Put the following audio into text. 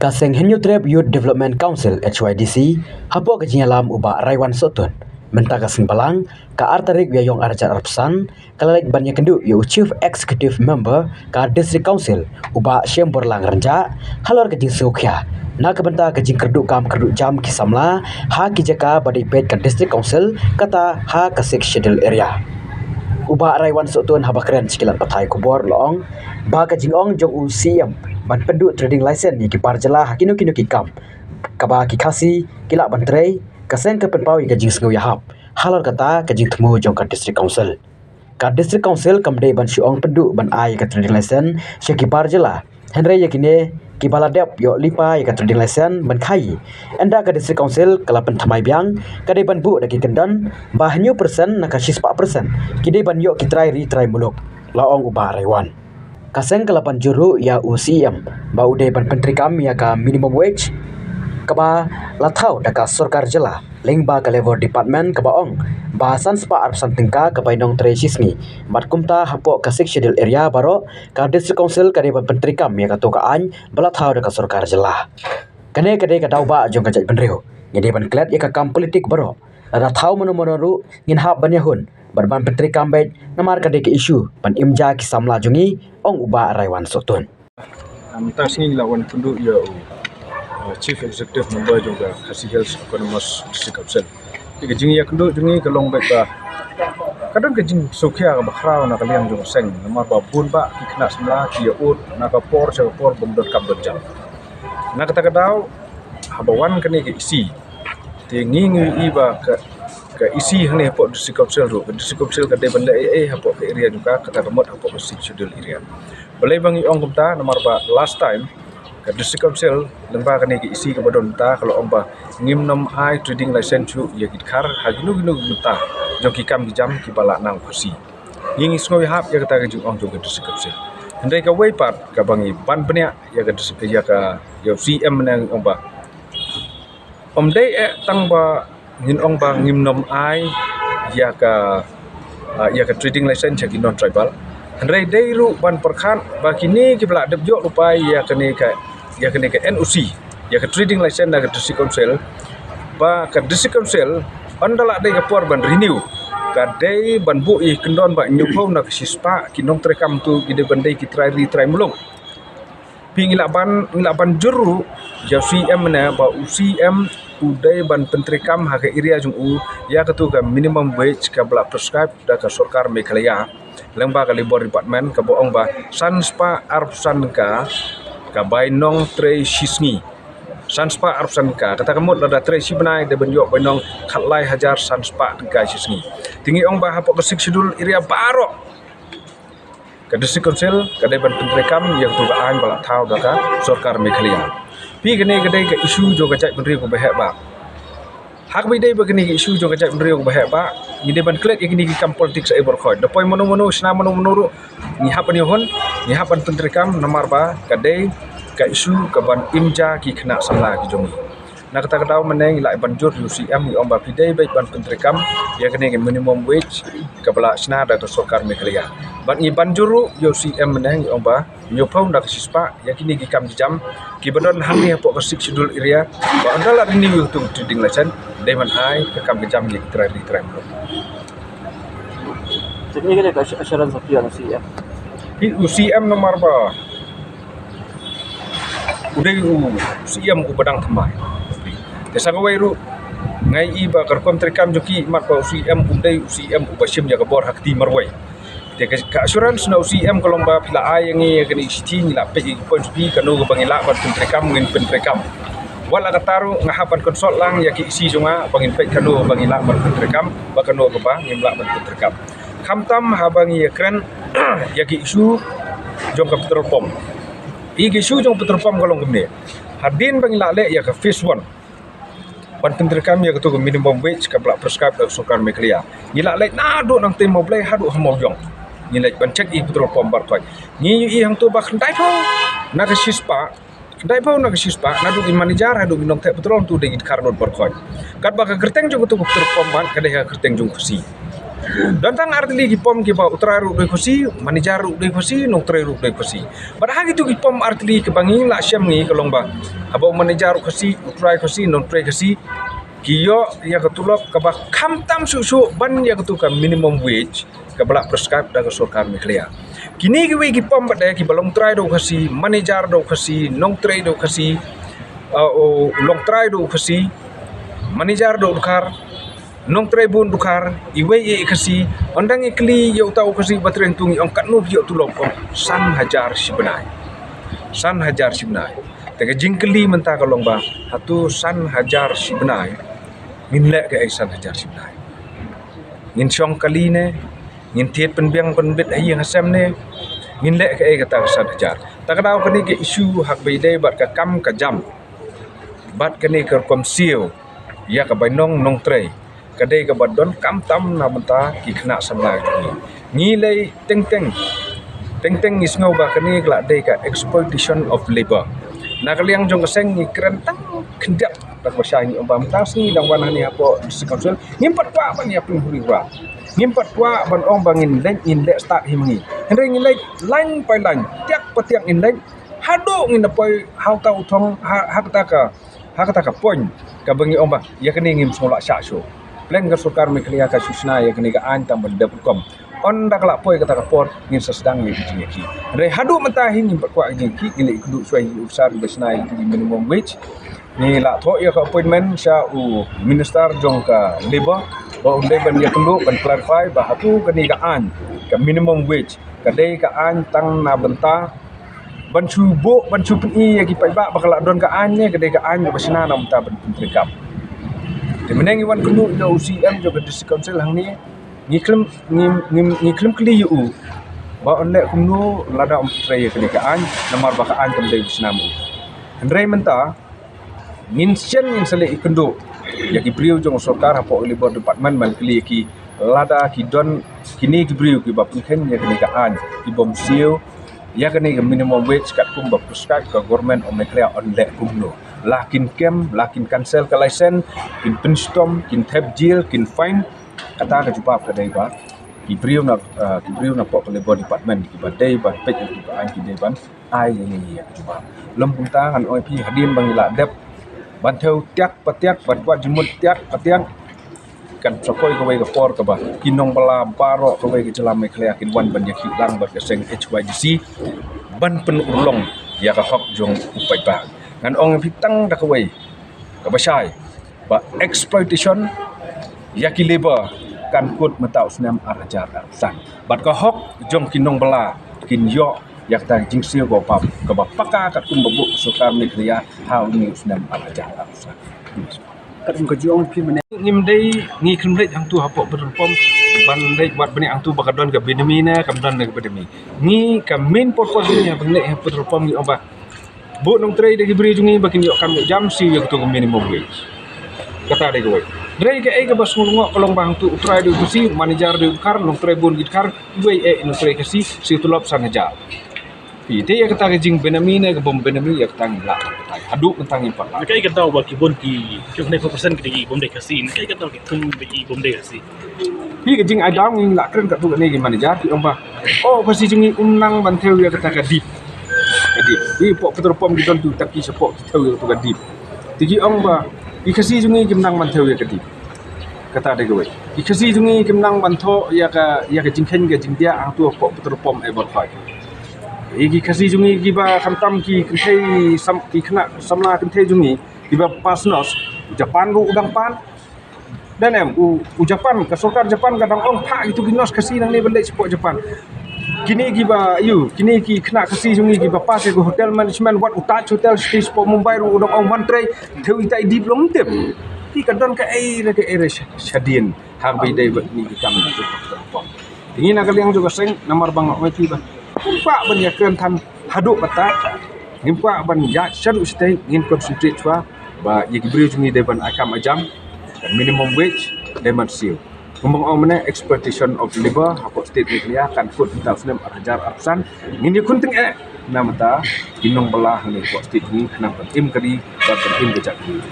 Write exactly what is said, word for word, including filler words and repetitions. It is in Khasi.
Ka seng Hynñiewtrep Youth Development Council, H Y D C, hapoh ka jingïalam u Bah Raiwan Sohtun, mynta ka sngi Balang, ka ar tarik Ïaïong ar hajar arphew san, ka la leit ban ïakynduh ïa u Chief Executive Member ka District Council, u Bah Shemborlang Rynjah, halor ka jingsngewkhia na ka bynta ka jingkyrduh kam kyrduh jam ki samla ha ki jaka ba dei peit ka District Council, kata ha ka Sixth Schedule Area. U Bah Raiwan Sohtun, haba kren sha ki lad pathai khubor, la ong ba ka jingong jong u C M ban pynduh trading license ïa ki bar jylla ha kino kino ki kam kaba ki Khasi ki lah ban trei, ka seng ka pynpaw ïa ka jingsngew ïahap halor kata ka jingthmu jong ka District Council. Ka District Council kam dei ban shu ong pynduh ban ai ïa ka trading license sha ki bar jylla, hynrei ïa kine kiba la dep ïoh lypa ïa ka trading license ban khaïi, ynda ka District Council ka la pynthymmai biang, ka dei ban buh da ki kyndon ba hynñiew percent na ka shispah percent ki dei ban ïoh ki trai ri trai muluk, la ong u Bah Raiwan. Ka seng ka la ban jur ruh ïa u C M ba u dei ban pyntreikam ïa ka minimum wage kaba la thaw da ka sorkar jylla lyngba ka Labour Department, kaba ong ba san spah arphew san tyngka ka bainong trei shisngi. Bad kumta hapoh ka Sixth Schedule Area baroh, ka District Council ka dei ban pyntreikam ïa kato ka aiñ ba la thaw da ka sorkar jylla. Kane ka dei ka daw ba jong ka jaitbynriew. Ngi dei ban klet ïa ka kam politik baroh. Lada thaw mano mano ruh, ngin hap ban ïahun bad ban pyntreikam beit, namar ka dei ka issue ban im ja ki samla jong ngi, ong u Bah Raiwan Sohtun. Mynta sngi ngi la wan pynduh ïa u, uh, Chief Executive Member jong ka Khasi Hills Autonomous District Council. Te ka jingïakynduh jong ngi ka long beit ba ka don ka jingsngewkhia kaba khraw na ka liang jong ka seng, namar ba bun bah ki khynnah samla ki ïa ud na ka por sha ka por bym don kam don jam. Na kata ka daw, haba wan kane ka E C, te ngi ngi ïohi ba ka, ka E C hangne hapoh District Council ruh, ka District Council ka dei ban leh ei ei hapoh ka area jong ka, kata ka mut hapoh ka Sixth Schedule Area. Balei ba ngi ong kumta? Namar ba last time ka District Council lyngba kane ka E C kaba don mynta ka la ong ba ngim nym ai trading license shuh ïa ki dkhar ha kino kino ki bynta jong ki kam ki jam kiba lah nang u Khasi. Ngi ngi sngew ïahap ïa kata ka jingong jong ka District Council. Hynrei kawei pat kaba ngi ban bniah ïa ka dis-, ïa ka, ïa u C M ne, ngi ong ba ym dei eh tang ba ngin ong ba ngim nym ai ïa ka, ah, ïa ka trading license ïa ki non tribal. Hynrei dei ruh ban pyrkhat ba kine kiba la dep ïoh lypa ïa kane ka, ïa kane ka N O C, ïa ka trading license na ka District Council, ba ka District Council ynda la dei ka por ban renew, ka dei ban buh ïa ki kyndon ba hynñiewphew na ka shispah ki nongtrei kam tu ki dei ban dei ki trai ri trai muluk. Phi, ngi lah ban, ngi lah ban jur ruh ïa u C M ne, ba u C M u dei ban pyntreikam ha ka area jong u ïa katu ka minimum wage kaba la prescribe da ka sorkar Meghalaya lyngba ka Labour Department, kaba ong ba san spah arphew san tyngka ka bainong trei shisngi. San spah arphew san tyngka, kata ka mut lada trei shi bnai dei ban ïoh bainong khatlai hajar san spah tyngka shisngi. Te ngi ong ba hapoh ka Sixth Schedule Area baroh, ka District Council ka dei ban pyntreikam ïa katu ka aiñ ba la thaw da ka sorkar Meghalaya. Phi, kane ka dei ka issue jong ka jaitbynriew kaba heh bah. Ha kaba ïadei bad kane ka issue jong ka jaitbynriew kaba heh bah, ngi dei ban klet ïa kine ki kam politik sa ei baroh khoit. Da poi mano mano, shna mano mano ruh, ngi hap ban ïahun, ngi hap ban pyntreikam, namar ba ka dei ka issue kaban im ja ki khynnah samla ki jong ngi. Na kata ka daw mynne ngi lah ban jur ïa u C M, ngi ong ba phi dei beit ban pyntreikam ïa kane ka minimum wage kaba la shna da ka sorkar Meghalaya. Bad ngi ban jur ruh ïa u C M mynne, ngi ong ba hynñiewphew na ka shispah ïa kine ki kam ki jam kiba don hangne hapoh ka Sixth Schedule Area, ba ynda la renew ïa katu ka trading license, dei ban ai ka kam ka jam ïa ki trai ri trai muluk. Te kane ka dei ka assurance ïa u C M. Phi, u C M namar ba u dei u C M uba dang thymmai. Te sa kawei ruh, nga ïohi ba ka rukom treikam jong ki, imat ba u C M um dei u C M uba shim ïa ka bor ha kti marwei. Te ka, ka assurance na u C M ka long ba phi la ai ïa ngi ïa kane ka shithi, ngi la peit ïa ki points phi, kano kaba ngi lah ban pyntreikam ngin pyntreikam. Wat la katta ruh nga hap ban consult lang ïa ki E C jong nga ba ngin peit kano kaba ngi lah ban pyntreikam bad kano kaba ngim lah ban pyntreikam. Khamtam haba ngi ïakren ïa ki issue jong ka petrol pump. Ïa ki issue jong ka petrol pump ka long kumne. Hadien ba ngi la leh ïa ka phase one ban pyntreikam ïa katu ka minimum wage kaba la prescribe da ka sorkar Meghalaya, ngi la leit naduh Nongthymmai Blei haduh ha Mawïong. Ngi leit ban check ïa ki petrol pump baroh khoit. Ngi ïohi hangto ba khyndaiphew na ka shispah, khyndaiphew na ka shispah, naduh ki manager haduh ki nongthep petrol, hangto dei ki dkhar lut baroh khoit. Katba ka kyrteng jong katu ka petrol pump pat ka dei ka kyrteng jong u Khasi. Don tang artylli ki pom kiba u trai ruh u dei Khasi, manager ruh u dei Khasi, nongtrei ruh u dei Khasi. Bad ha kitu ki pom artylli kiba ngi la shem ngi ka long ba haba u manager u Khasi, u trai Khasi, nongtrei Khasi, ki ïoh ïa ka tulop kaba khamtam shuh shuh ban ïa katu ka minimum wage kaba la prescribe da ka sorkar Meghalaya. Kine kiwei ki pom pat de kiba long trai da u Khasi, manager da u Khasi, nongtrei da u Khasi, uh, u long trai da u Khasi, manager da u Dkhar, nongtrei bun Dkhar, iwei i Khasi, ynda ngi kylli ïa uta u Khasi ba trei hangtu ngi ong katno phi ïoh tulop, ong san hajar shi bnai. San hajar shi bnai. Te ka jingkylli mynta ka long ba hato san hajar shi bnai ngin leh kaei san hajar shi bnai? Ngin shong kali ne? Ngin thied pynbiang pynbit ha ïing ha sem ne? Ngin leh kaei kata ka san hajar? Ta ka daw kane ka issue ha kaba ïadei bad ka kam ka jam bad kane ka rukom siew ïa ka bainong nongtrei ka dei kaba donkam tam na bynta ki khynnah samla jong ngi. Ngi lei teng teng, teng teng ngi sngew ba kane ka la dei ka exploitation of labour. Na ka liang jong ka seng ngi kren tang khyndiat da kaba shai, ngi ong ba mynta sngi dang wan hangne hapoh District Council ngim pat kwah ban ïa pynhuri hura. Ngim pat kwah ban ong ba ngin leit, ngin leh stad hi ma ngi. Hynrei ngi leit lain pa lain, tiak pa tiak ngin leit, haduh ngin da poi ha uta u thong, ha, ha kata ka, ha kata ka point kaba ngi ong ba ïa kane ngim sngewlah shah shuh. Pleng ka sorkar Meghalaya ka shu shna ïa kane ka aiñ tang ban dep rukom. Ynda ka la poi kata ka por ngin sa sdang ïa ka jingïakhih. Hynrei haduh mynta hi ngim pat kwah ka jingïakhih, ngi la ïakynduh shuwa ïa ki officer kiba shna ïa ka minimum wage. Ngi la thoh ïa ka appointment sha u Minister jong ka Labour ba un dei ban ïakynduh ban clarify ba hato kane ka aiñ ka minimum wage ka dei ka aiñ tang na bynta ban shu buh, ban shu pyni ïa ki paidbah ba ka la don ka aiñ ne ka dei ka aiñ kaba shna na bynta ban pyntreikam. Te mynne ngi wan kynduh ïa u C E M jong ka District Council hangne, ngi khlem, ngi, ngi, ngi khlem kylli ïa u ba un leh kumno lada um trei ïa kane ka aiñ, namar ba ka aiñ kam dei ba shna ma u. Hynrei mynta ngin shen, ngin sa leit ïakynduh ïa ki briew jong sorkar hapoh Labour Department ban kylli ïa ki lada ki don kine ki briew kiba pynkheiñ ïa kane ka aiñ, ki bym siew ïa kane ka minimum wage katkum ba prescribe ka Government of Meghalaya, un leh kumno? La kin kem, la kin cancel ka license, kin pynshitom, kin thep jail, kin fine. Kata ka jubab ka dei ba ki briew na, ah, ki briew napoh ka Labour Department kiba dei ban peit ïa ka aiñ ki dei ban ai ïa ngi ïa ka jubab. Lym kumta ngan ong ïa phi, hadien ba ngi la dep ban thew tiak pa tiak, ban kwah jingmut tiak pa tiak, kan sa poi kawei ka por kaba ki nongbylla baroh kawei ka jylla Meghalaya kin wan ban ïakhih lang bad ka seng H Y D C ban pynurlong ïa ka hok jong u paidbah. Ngan ong ïa phi tang da kawei kaba shai, ba exploitation ïa ki labour kan kut mynta u snem ar hajar arphew san. Bad ka hok jong ki nongbylla kin ïoh ïa kata ka jingsiew kaba, kaba paka katkum ba buh ka sorkar Meghalaya ha une u snem ar hajar arphew san. Katkum ka jong phi mynne, ngim dei, ngi khlem leit hangtu hapoh petrol pump ban leit wad bniah hangtu ba ka don ka bynmi ne kam don ka bynmi. Ngi ka main purpose ngi ban leit ha petrol pump ngi ong ba buh nongtrei da ki briew jong ngi ba kin ïoh kam ïoh jam, siew ïa katu ka minimum wage. Kata dei kawei. Hynrei kaei kaba sngewlyngngoh ka long ba hangtu u trai dei u Khasi, manager dei u Dkhar, nongtrei bun ki Dkhar, iwei eh i nongtrei Khasi, siew tulop san hajar. Phi te ïa kata ka jingbynmi ne ka bym bynmi, ïa kata ngim lah. Haduh mynta ngim pat lah. Kaei ka daw ba ki bun ki, ki ne percent ki bym dei Khasi, kaei ka daw ki kum ba ki bym dei Khasi? Phi ka jingai daw ngi la kren katto katne ki manager ki ong ba, oh, Khasi jong ngi um nang ban thew ïa kata ka dip. Ka dip. Phi, hapoh petrol pump ki don tu taki shapoh ki thew ïa kata ka dip. Te ki ong ba ki Khasi jong ngi kim nang ban thew ïa ka dip. Kata dei kawei. Ki Khasi jong ngi kim nang ban thoh ïa ka, ïa ka jingkheiñ ka jingdiah hangtu hapoh petrol pump Eberhoi. Ki Khasi jong ngi kiba khamtam ki kynthei sam, ki khynnah samla kynthei jong ngi kiba pass nurse, Japan ruh u dang pan. Dang em, u, u Japan, ka sorkar Japan ka dang ong phah kitu ki nurse Khasi nangne ban leit shapoh Japan. Kine kiba, ïa, kine ki khynnah Khasi jong ngi kiba pass ïa ka hotel management, wat u Taj Hotel City shapoh Mumbai ruh u dang ong wan trei, thew ita i dip long tip. Phi, ka don kaei re kaei re sha, shadien ha kaba ïadei bad kine ki kam. Te ngi na ka liang jong ka seng, namar ba nga ong ïa phi ba ngim kwah ban ïakren than haduh katta, ngim kwah ban ïaid shaduh shatei, ngin concentrate shuwa ba ïa ki briew jong ngi dei ban ai kam ai jam, minimum wage dei ban siew. Kumba nga ong mynne, exploitation of labour hapoh state Meghalaya kan kut mynta u snem ar hajar arphew san. Ngin ïakhun tyngeh na bynta ki nongbylla hangne hapoh state jong ngi khnang ban im ka ri bad ban im ka jaitbynriew.